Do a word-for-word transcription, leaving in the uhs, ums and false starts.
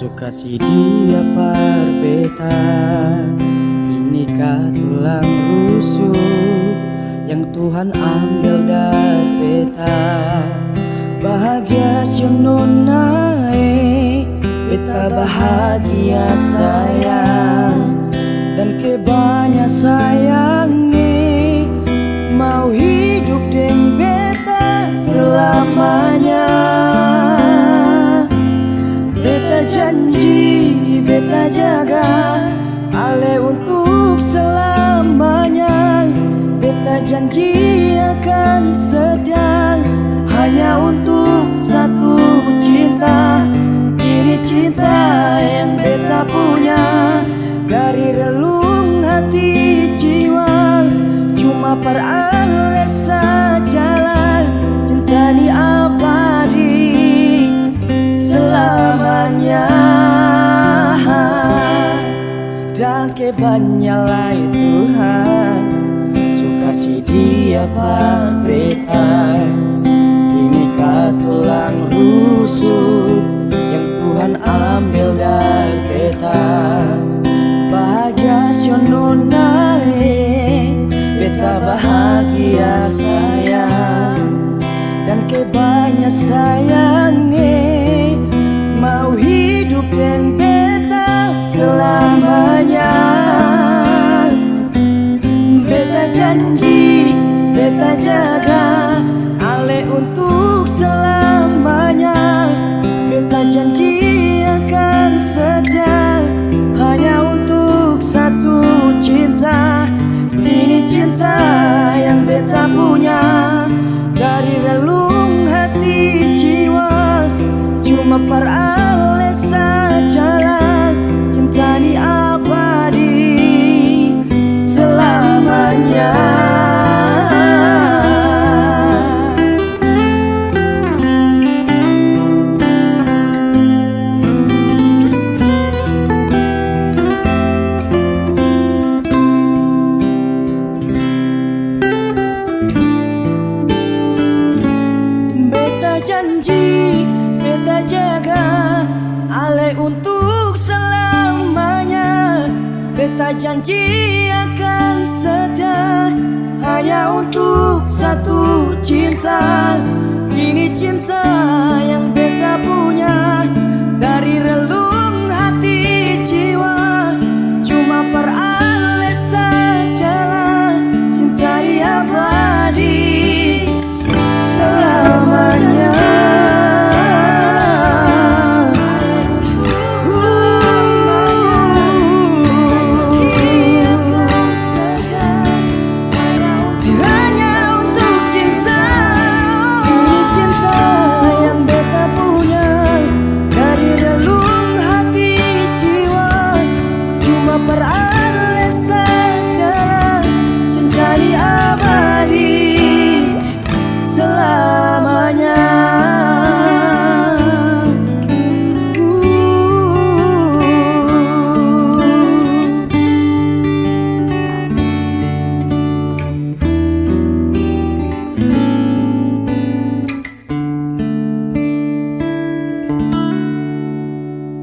Su kasi Dia par beta, ini ka tulang rusuk yang Tuhan ambil dari beta. Bahagia sio nona e, beta bahagia sayang. Dan kebanya sayang e, mau hidup deng beta selamanya. Beta janji, beta jaga ale untuk selamanya. Beta janji akan setia hanya untuk satu cinta. Ini cinta yang beta punya dari relung hati jiwa. Cuma par ale sajalah cinta ni abadi selamanya. Dan kebanya lai Tuhan su kasi Dia par beta, ini ka tulang rusuk yang Tuhan ambil dari beta. Bahagia sio nona e, beta bahagia sayang. Dan kebanya sayang e, mau hidup deng beta selamanya. Beta janji, beta jaga ale untuk selamanya. Beta janji akan setia hanya untuk satu cinta. Ini cinta yang beta punya dari relung hati jiwa. Cuma par ale sajalah cinta ni abadi selamanya. Beta janji, beta jaga ale untuk selamanya. Beta janji akan setia hanya untuk satu cinta. Ini cinta yang